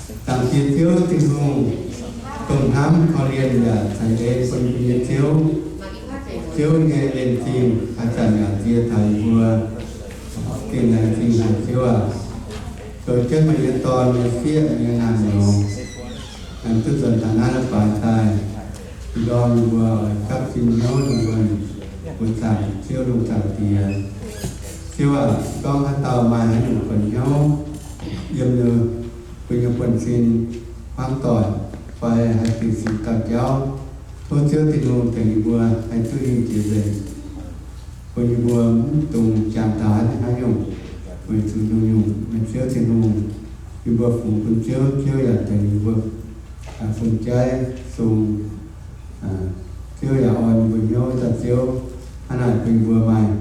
Zaangc Diex Ziouv Tin-Hungh, dongh hnamv korv-lienh yaac ceix ei bun yie nyei Ziouv. Ziouv nyei en zingh haaix zanc yaac nzie taux yie mbuo. Gengh laengz zingh haic Ziouv aac, zoux jienv meih nyei Dorn nyei sieqv nyei naamh nyouz, aengx duqv nzuonx taux naaiv leiz-baaix daaih. Ih ndorm yie mbuo oix gapv zinh hnyouv dongh wuonh mbuox zaangc Ziouv, longc Zaangc Diex. Ziouv aac, gorngv haaix dauh maaih haaix nyungc buonc hnyouv yiem ninh mbuo nyei buonv-sin hmuangv doic fai haih dingc six dauh jauv, tov Ziouv Tin-Hungh tengx yie mbuo haih duqv hingh jiex nzengc, bun yie mbuo mv dungx jangx daaih haaix nyungc, weic zuqc nyungc-nyungc meih Ziouv Tin-Hungh, yie mbuo fungx bun Ziouv, Ziouv yaac tengx yie mbuo bun jaiv sung. Ziouv yaac orn yie mbuo hnyouv daaih, Ziouv, hnangv naaic bun yie mbuo maaih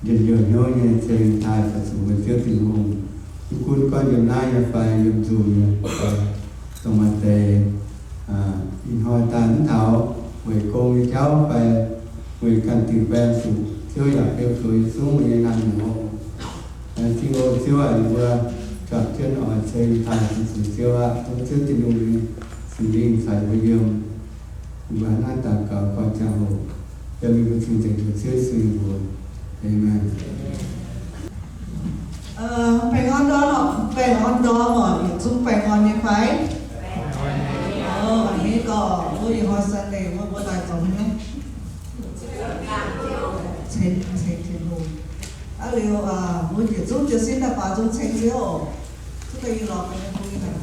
njien-youh hnyouv nyei ceng taaih daaih zuqc mbuo Ziouv Tin-Hungh. Mv gunv gorngv yiem naaiv nyei fai yiem nzunc nyei, dongh maaih deix ih hnoi daaih mv taux weic gong nyei jauv fai weic ganh dingc baeng zuqc, Ziouv yaac beu zoux yie zungv meih nyei naamh nyouz. Laengz zingh oc Ziouv aac, yie mbuo juangc jienv oix ceng taaih zuqc Ziouv aqv. Tov Ziouv Tin-Hungh nyei Singx Lingh caux yie mbuo yiem. Yie mbuo hnangv naaiv daux gaux koi ziangh hoc, yiem yie mbuo cing-nzengc tov Ziouv Yesu nyei mbuox. Aamen. Baengh orn ndorm, baengh orn ndorm oc, yietc zungv baengh orn nyei fai? Ov, a'hneiv gorx, wuov ih hnoi Sunday wuov mbuo daaih zoux haaix nyungc? Ceng, ceng Tin-Hungh. Aav liuz, mbuo yietc zungv jiez sin daaih baaux nzung ceng Ziouv oc. Zuqc daaih yie lorz ga'naaiv bun yie haic.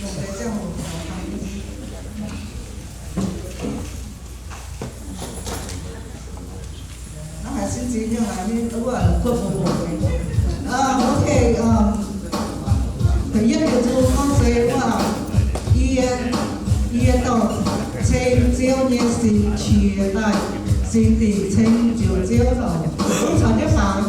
Longc deix ziangh hoc taux taux. Naaiv haiz sin ziex nyungc haic nyei, wuov kuv bun hoc. Ok, da'yietv yietc zungv gorngv se wuov, yie, yie dorh ceng Ziouv nyei singx qiex daaih, singx dingc ceng njoux Ziouv oc. Caux jienv faaux.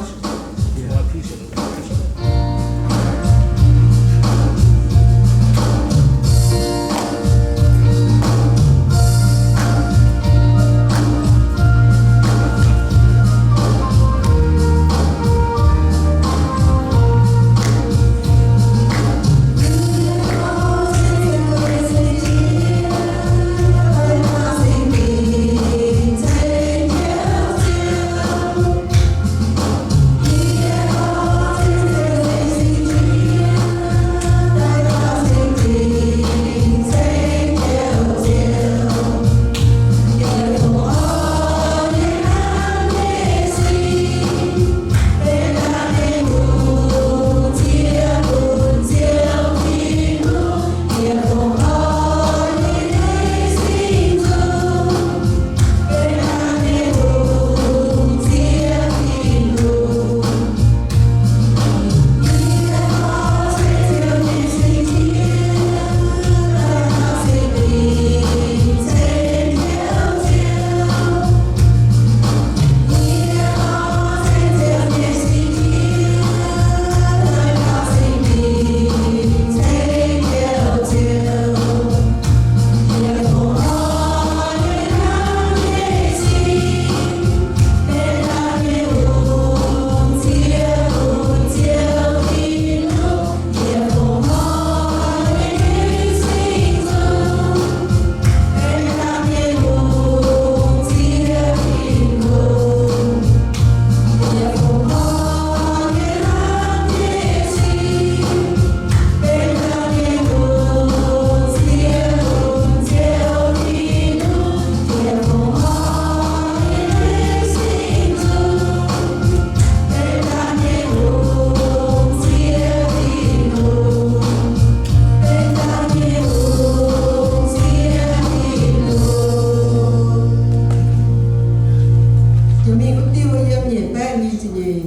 Jiex mingh wuov diuh yiem nyiec baeqv nyei ziepc nyeic,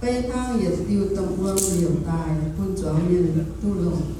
beiv hnangv yietc diuh domh wuom liouc daaih bun zuangx mienh duqv longc.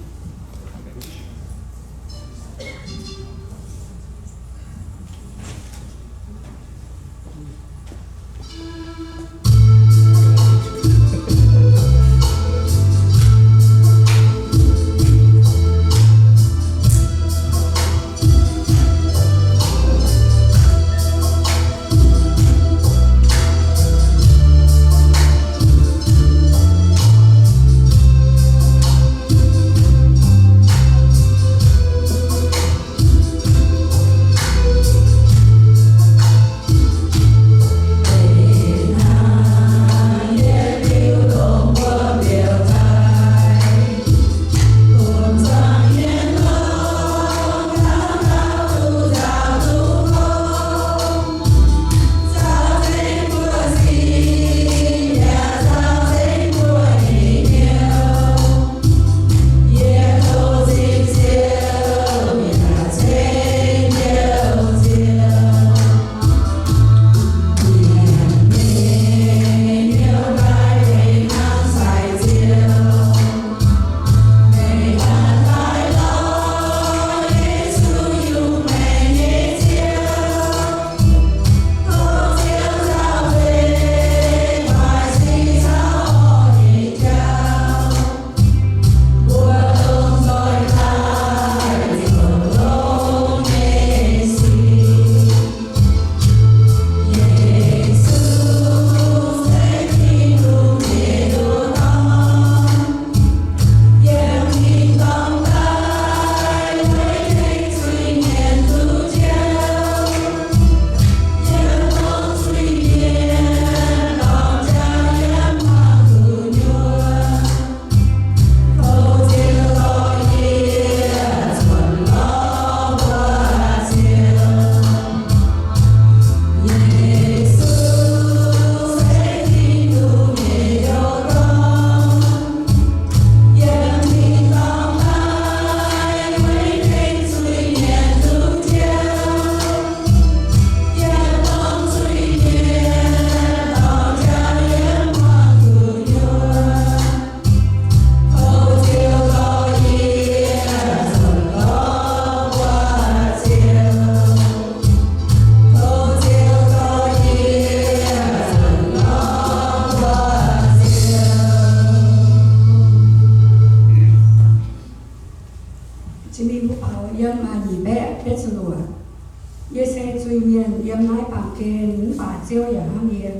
Ziouv yaac hnamv yie.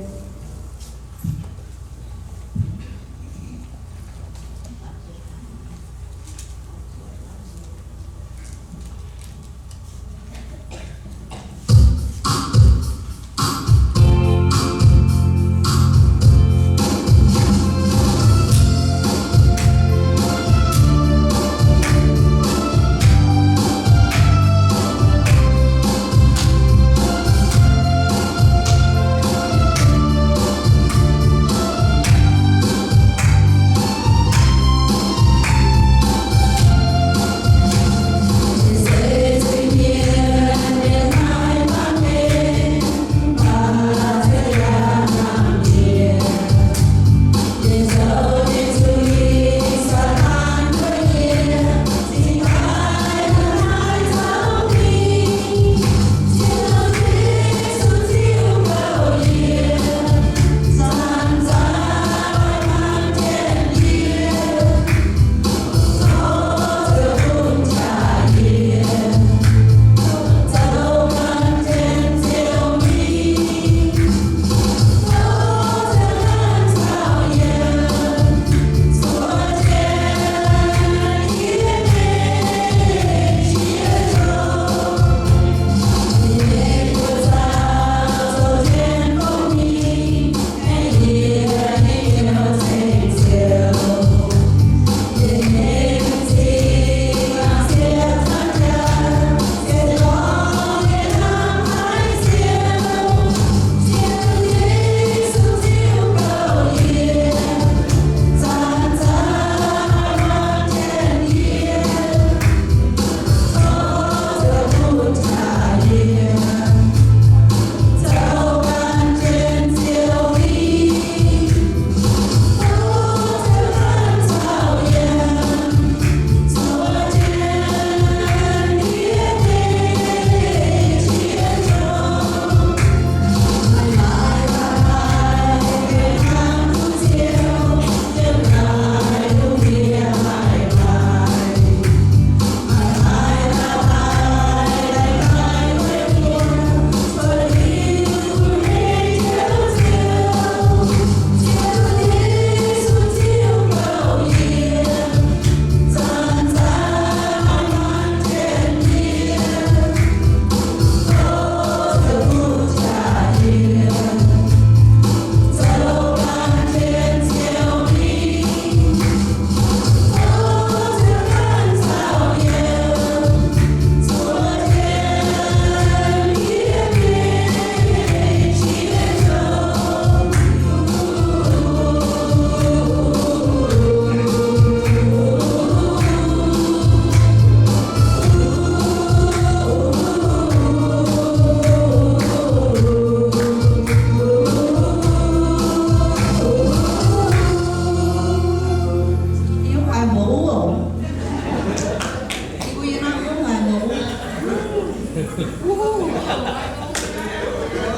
Yie mbuo yiem naaiv wuov haaix nor?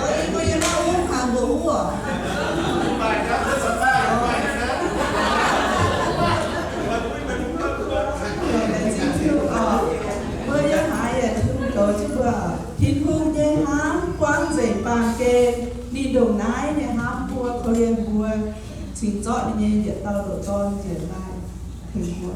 Yie mbuo yiem naaiv wuov haaix nor? Mbuo yiem naaiv yaac Tin-Hungh goux jienv mbuo. Tin-Hungh nyei hnamv buangv nzengc baamh gen. Ninh ndongc naaiv nyei hnamv mbuo, korv-lienh mbuo, cingx zorqv ninh nyei yietc dauh ndoqc Dorn njiec daaih tengx mbuo.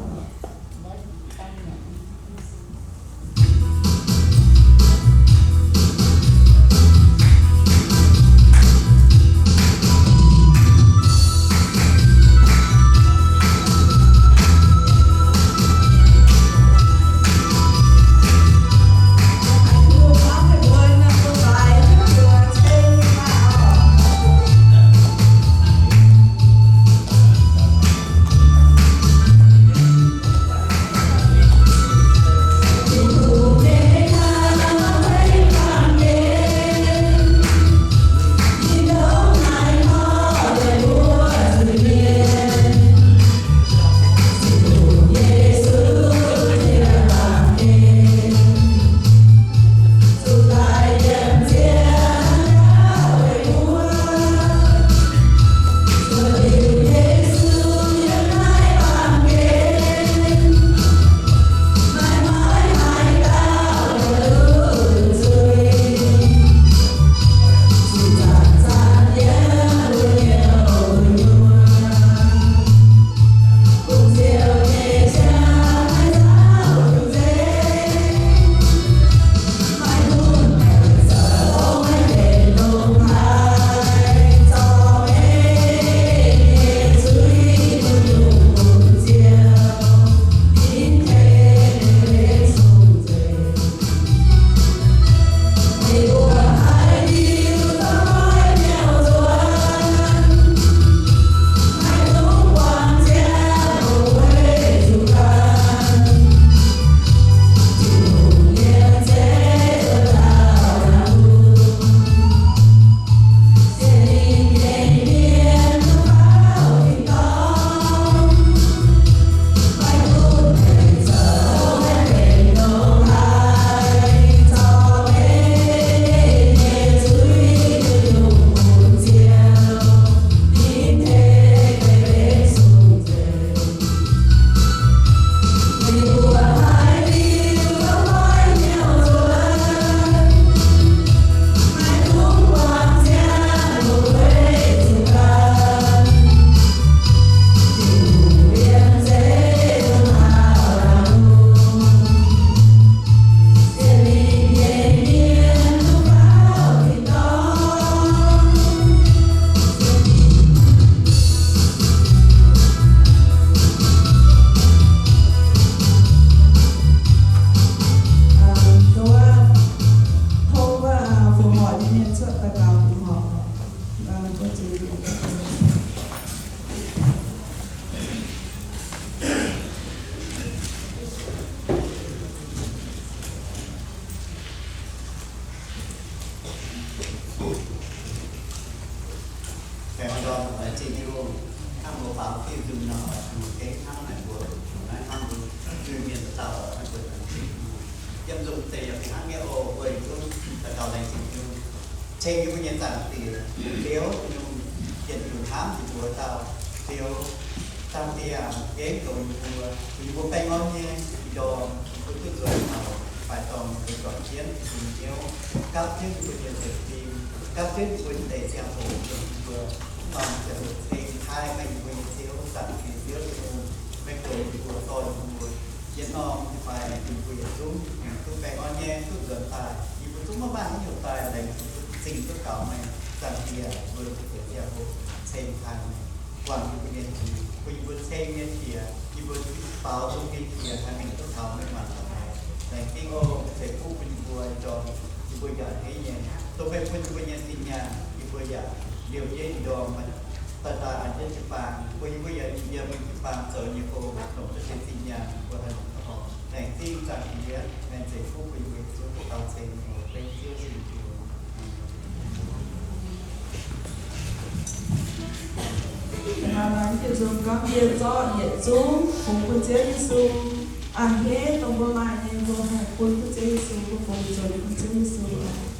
Laengz zingh Tin-Hungh hnangv mbuo faaux diuh nzunc nor, oix zuqc gengh hnangv naaic mbuo zuqc naaiv hnangv mbuo Iu-Mienh dauh dauh oix zuqc laengz zingh Tin-Hungh. Yiem nzunc deix yaac fih hnangv nyei oc, mbuo yietc zungv daux gaux laengz zingh Tin-Hungh. Ceng yie mbuo nyei Zaangc Diex, liuz nyungc yietc nyungc hnamv yie mbuo dauh, liuz Zaangc Diex gengh goux yie mbuo, yie mbuo baengh orn nyei ndorm, yie mbuo duqv nzuonx taux faix dorngh, yie mbuo juangc jienv yie mbuo nyei hnyouv, gapv jienv yie mbuo nyei sienx fim, gapv jienv yie mbuo nyei deix ziangh hoc, yie mbuo norm ziangh hoc ceng taaih meih yie mbuo nyei Ziouv, Zaangc Diex Ziouv Tin-Hungh, meih goux yie mbuo, dorh yie mbuo, yietc norm nyei fai yie mbuo yietc zungv, duqv baengh orn nyei duqv nzuonx daaih, yie mbuo zungv maiv maaih haaix nyungc daaih laengz zingh duqv gaux meih, Zaangc Diex, mbuo nyei deix ziangh hoc ceng taaih meih, guangc yie mbuo nyei zuiz, bun yie mbuo ceng nyei qiex, yie mbuo baaux nzung nyei qiex haih mingh duqv taux meih maanc ga'haaix. Laengz zingh oc, ceix fuqv bun yie mbuo ndorm, yie mbuo yaac hneiv nyei, dongh meih bun yie mbuo nyei zinh nyaanh, yie mbuo yaac liouh jienv ndorm daaih daaih an jienv jiu-baang, bun yie mbuo yaac yiem jiu-baang zoux nyei gong, longc duqv zinh nyaanh, yie mbuo haih longc duqv horpc. Laengz zingh Zaangc Diex, laengz ceix fuqv bun yie mbuo zuqc daux ceng, benx Ziouv Yesu. Maaih mienh nzunc gorngv, Yie zorqv yietc zungv fungx bun Ziouv Yesu. A'hneiv dongh mbuo maaih nyei, mbuo haih bun duqv Ziouv Yesu, mbuo fungx nzunc bun Ziouv Yesu.